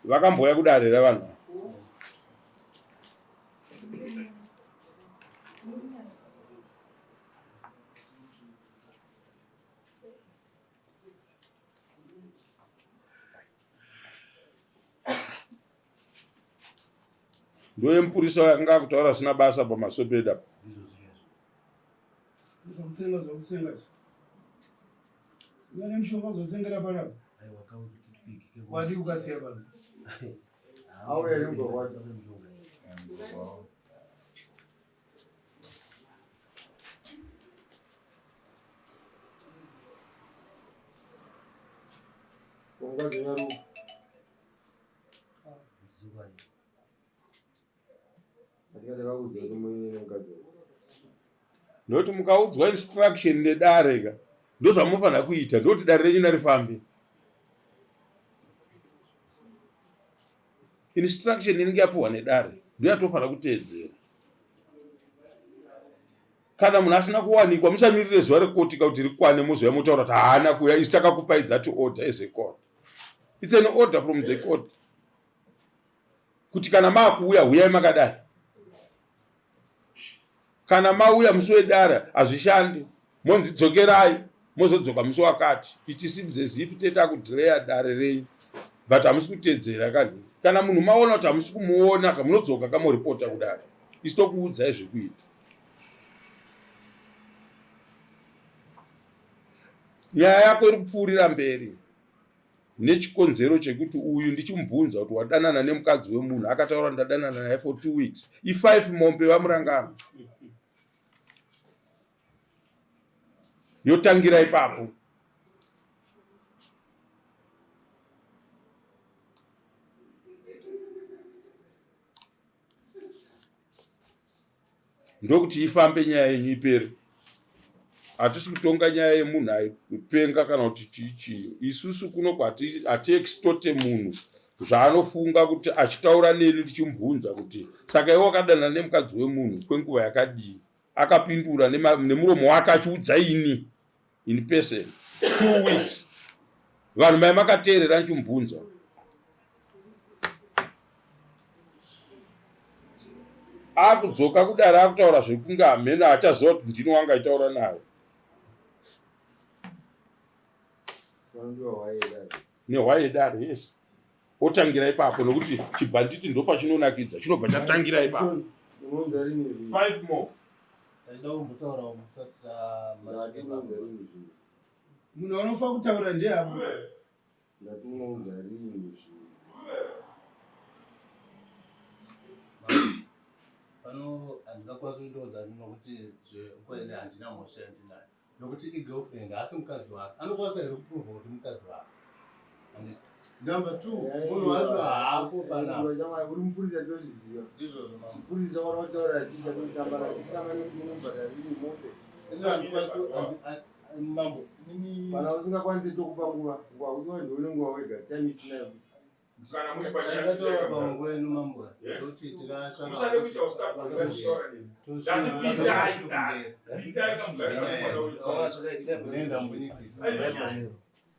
Vakambouya kudare revanhu ava. Ndoye mupurisa uyo akanga akutaura zvisina basa pamasope edu apa. Zvakusenga zvakusenga izvi. Une mushonga uzotsengera panapa. Wadi ukasiya panze. Auya nemugwagwa. Mukadzi nyaruka. Ndokuti mukaudzwa instruction nedare ka ndozvamunofanira kuita ndokuti dare renyu narifambe. Instruction inenge yapuhwa nedare ndoyatofanira kuteedzera. Kana munhu asina kuwanikwa musamirire zuva rekotika kuti rikwane mozouya motaura kuti haana kuuya isu takakupai that order as a court. It's an order from the court kuti kana maakuuya huyai makadai. Kana mauya musi wedare hazvishandi monzi dzokerai mozodzoka musi wakati. It seems as if teta kudelaya dare renyu but hamusi kutedzera kani. Kana munhu maona kuti hamusi kumuona ka munodzoka kamoripota kudare isu tokuudzai zvekuita. Nyaya yako iri kupfuurira mberi nechikonzero chekuti uyu ndichimubvunza kuti wadanana nemukadzi wemunhu akataura ndadanana naye for 2 weeks i5 mombe vamurangano yotangira ipapo. Ndokuti ifambe nyaya yenyu ipere. Hatisi kutonga nyaya yemunhu aipenga kana kuti chii chii. Isusu kuno hatiextorte munhu zvaanofunga kuti achitaura neni ndichimubvunza kuti saka iwe wakadanana nemukadzi wemunhu kwenguva yakadii. Akapindura nemuromo wake achiudza ini in person 2 weeks. Vanhu mai makateerera ndichimubvunza. Akudzoka kudare akutaura zvekunge hameno achaziva kuti ndini wanga aitaura naye. Nehwai yedare, yes. Otangira ipapo nokuti chibhanditi ndopachinonakidza chinobva chatangira ipapo. 5 more. Munhu anofa kutaura ndiye abuda. Ndati unounza rini zvinhu? Pano handingakwanisi kundoudza nokuti zvekwene handina mhosva yandinayo nokuti igirlfriend haasi mukadzi wake anokwanisa here kuprova kuti mukadzi wake handiti number two munhu wacho haako panapa Uri mupurisa tozviziva. ndizvozvo mama Mupurisa wanotaura achiita kutamba kutamba nekuti unobhadhara rini mombe. izvo handikwanisi Mambo, ini Kana usingakwanisi tokupa nguva, nguva uyo ndiwe une nguva wega, time isina futi. Kana muri panyaya ndakataura panguva ino mambo kuti tikatsvaka Musade kuita usitaura neni. Ndati pindai kudai. Pindai kamugare kamwana ndinoenda mbunyikidza.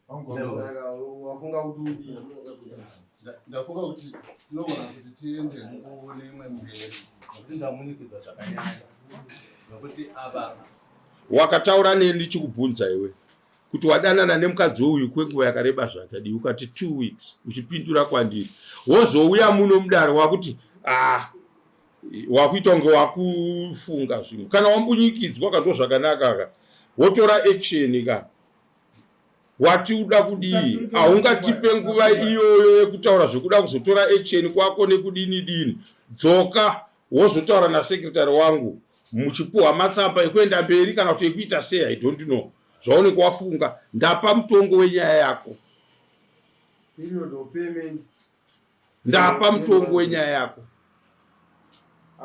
Saka wafunga kuti udii? Ndafunga kuti tinogona kuti tiende kune imwe mberi nokuti ndamunikidza zvakanyanya nokuti ava Wakataura neni ndichikubvunza iwe kuti wadanana nemukadzi uyu kwenguva yakareba zvakadii, ukati 2 weeks uchipindura kwandiri, wozouya muno mudare wakuti ah, wakuita kunge wakufunga zvimwe. Kana wambunyikidzwa ka ndozvakanaka ka, wotora action ka. Wati uda kudii? Haungatipe nguva iyoyo yekutaura zvekuda kuzotora action kwako nekudini dini. Dzoka wozotaura nasecretary wangu muchipuhwa matsamba ekuenda mberi kana kuti ekuita sei, I don't know zvaunenge wafunga. Ndapa mutongo wenyaya yako. Period of payment. Ndapa mutongo wenyaya yako.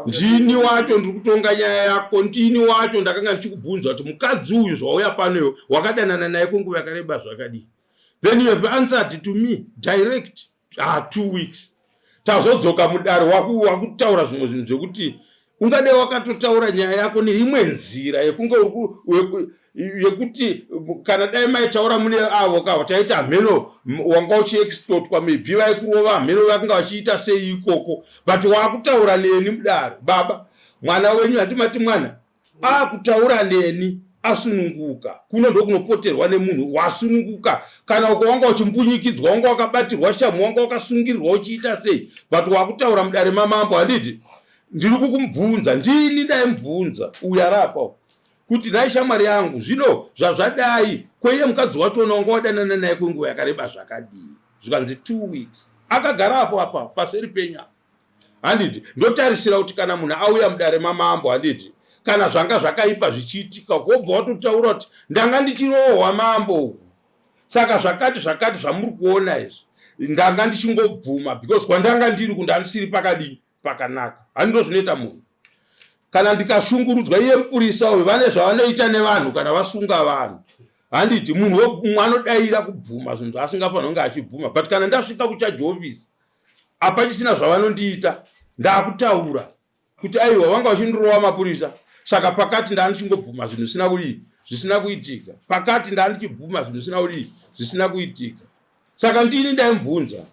Ndini wacho ndiri kutonga nyaya yako, ndini wacho ndakanga ndichikubvunza kuti mukadzi uyu zvauya pano iwe wakadanana naye kwenguva yakareba zvakadii. Then you have answered to me direct. 2 weeks. Tazodzoka mudare wakutaura zvimwe zvinhu zvekuti Ungadai wakatotaura nyaya yako neimwe nzira yekunge yekuti kana dai maitaura mune avo ka taiti hameno wanga uchiextotwa maybe vaikurova hameno vakanga vachiita sei ikoko but wakutaura neni mudare baba mwana wenyu handimati mwana akutaura neni asununguka kuno ndokunopoterwa nemunhu wasununguka kana uko wanga uchimbunyikidzwa wanga wakabatirwa shamhu wanga wakasungirirwa uchiita sei but wakutaura mudare mamambo handiti ndiri kukumubvunza ndini ndaimubvunza uyu arapa kuti nhai shamwari yangu zvino zvazvadai kweiye mukadzi wachona wanga wadanana naye kwenguva yakareba zvakadii zvikanzi two weeks akagara apo apa paseri penyu apa handiti ndotarisira kuti kana munhu auya mudare mamambo handiti kana zvanga zvakaipa zvichiitika wobva watotaura kuti ndanga ndichirohwa mambo uku saka zvakati zvakati zvamuri kuona izvi ndanga ndichingobvuma because kwandanga ndiri kundandisiri pakadii pakanaka handi ndozvinoita munhu kana ndikashungurudzwa iye mupurisa uyu vane zvavanoita nevanhu kana vasunga vanhu handiti munhu umwe anodaira kubvuma zvinhu zvaasingafanira kunge achibvuma but kana ndasvika kuchaji office apachisina zvavanondiita ndakutaura kuti aiwa vanga vachindirova mapurisa saka pakati ndandichingobvuma zvinhu zvisina kudii zvisina kuitika pakati ndandichibvuma zvinhu zvisina kudii zvisina kuitika saka ndini ndaimubvunza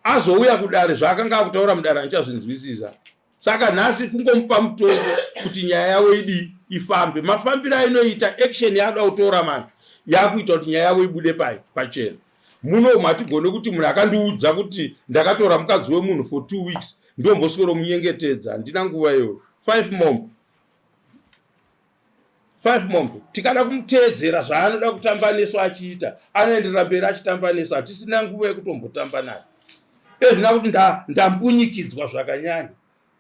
azouya kudare zvaakanga akutaura mudare andichazvinzwisisa saka nhasi kungomupa mutongo kuti nyaya yavo idii ifambe mafambiro ainoita action yaada kutora manje yakuita kuti nyaya yavo ibude pai pachena muno umu hatigone kuti munhu akandiudza kuti ndakatora mukadzi wemunhu for two weeks ndomboswero munyengetedza handina nguva iyoyo five mombe five mombe tikada kumuteedzera zvaanoda kutamba nesu achiita anoenderera mberi achitamba nesu hatisina nguva yekutombotamba naye ezvina kuti ndambunyikidzwa zvakanyanya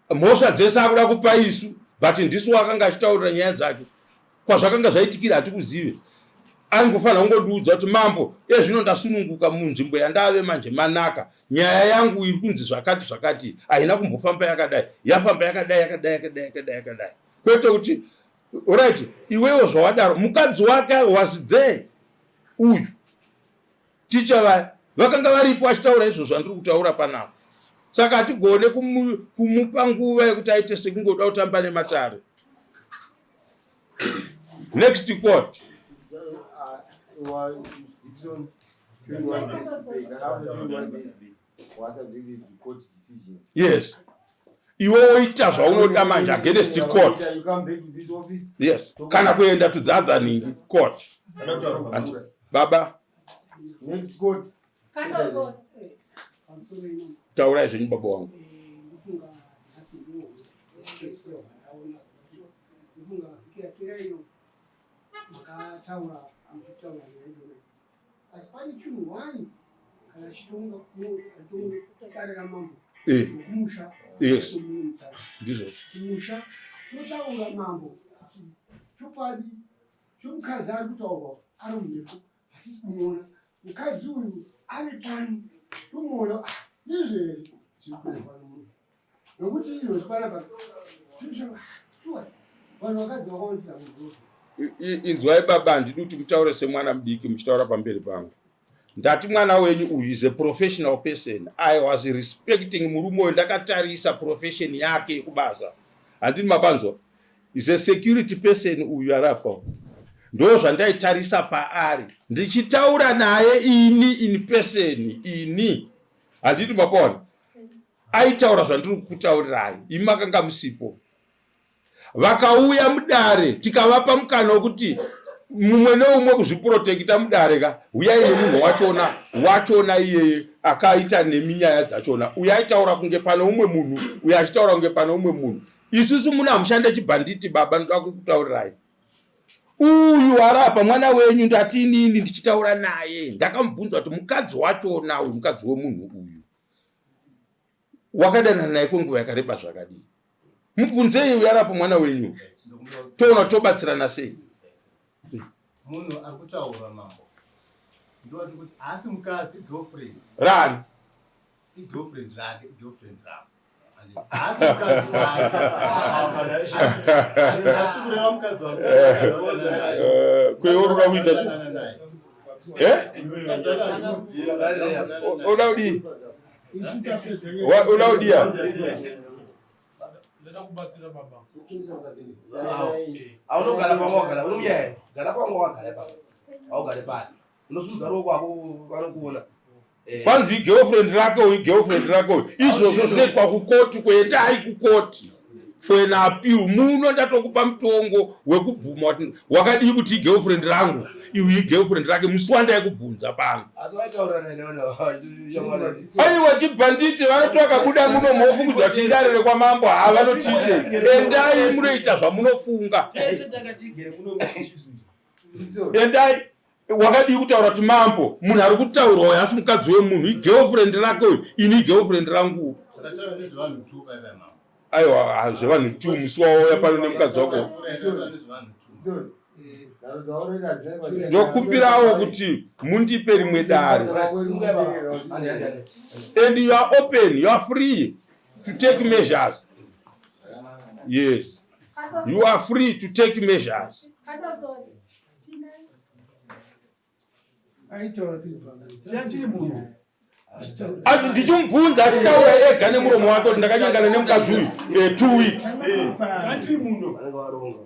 mhosva dzese akuda kupa isu but ndisu wakanga achitaurira nyaya dzake kwazvakanga zvaitikira hatikuzive aingofanira kungondiudza kuti mambo ezvino ndasununguka munzvimbo yandave manje manaka nyaya yangu iri kunzi zvakati zvakati haina kumbofamba yakadai yafamba yakadai yakadai yakadai yakadai yakadai kwete kuti right iwewo zvawadaro mukadzi wake was there uyu ticha vaya vakanga varipo achitaura izvo zvandiri kutaura panapa saka hatigone kumupa nguva yekuti aite sekungoda kutamba nematare next court yes iwe woita zvaunoda manje against court yes kana kuenda to the other ningi court baba taurai zvenyu baba wangu makataura muchitaura nyaya iyoyo asi pane chinhu one kana chitonga dare ramambo eh. kumusha yes ndizvo kumusha totaura mambo kuti chokwadi chomukadzi ari kutaurwa ari mumhepo hatisi kumuona mukadzi uyu ari pano tomuona ah, ndizvo here zviri kurehwa nomunhu nokuti izvozvi panapa vanhu vakadzi vakawandisa mudhorobha inzwai baba handidi kuti mutaure semwana mudiki muchitaura pamberi pangu ndati mwana wenyu uyu is a professional person i was respecting murume uyu ndakatarisa profession yake yekubasa handini mapanzwa is a security person uyu arapa ndo zvandaitarisa paari ndichitaura naye ini in person ini handiti mapaona aitaura zvandiri kukutaurirai imi makanga musipo vakauya mudare tikavapa mukana wekuti mumwe neumwe kuzviprotekita mudare ka huyai nemunhu wachona wachona iyeye akaita nemi nyaya dzachona uyo aitaura kunge pane umwe munhu uyo achitaura kunge pane umwe munhu isusu muno hamushande chibhanditi baba ndoda kukutaurirai uyu arapa mwana wenyu ndati inini ndichitaura naye ndakamubvunza kuti mukadzi wachona uyu mukadzi wemunhu uyu wakadanana naye kwenguva yakareba zvakadii mubvunzei uyu arapo mwana wenyu toona tobatsirana sei munhu ari kutaura mambo ndowati kuti haasi mukadzi girlfriend rani igirlfriend rake igirlfriend ravo haasi mukadzi wake haasi kureva mukadzi wake eh, kweoruda kuita se eh? oda kudii uda kudiya Ndada kubatsira baba. Aunogara pamwe wagara uri munyaya. Gara pamwe wagara ipapo. Augare pasi. Unosimudza ruoko wako vanokuona. Eh. Kwanzi igirlfriend rake uyu, girlfriend rake uyu. Izvozvo zvinoitwa kukoti, kuendai kukoti for an appeal. Muno ndatokupa mutongo wekubvuma kuti wakadii kuti igirlfriend rangu, iwe igirlfriend rake musi wandaikubvunza pano. Asi vaitaurirana here vanhu? Aiwa chibhanditi vanoti vakabuda muno mofungidzwa kuti idare rekwamambo. Ha, vanotiite endai munoita zvamunofunga. Tese takatigere muno muchizvinzwa. Endai. Wakadii kutaura kuti mambo, munhu ari kutaurwa uyu asi mukadzi wemunhu, igirlfriend rake uyu, ini igirlfriend rangu. Takataura nezvevanhu two bye bye mama. Aiwa, zvevanhu two musi wauya pano nemukadzi wako. Takataura nezvevanhu two. Ndokumbirawo kuti mundipe rimwe dare. And you are open, you are free to take measures. Yes, you are free to take measures. Aitaura tiri pano. Chiri munhu. Ati ndichimubvunza achitaura ega nemuromo wake kuti ndakanyengana nemukadzi uyu 2 weeks. Chiri munhu. Vanenge varonga.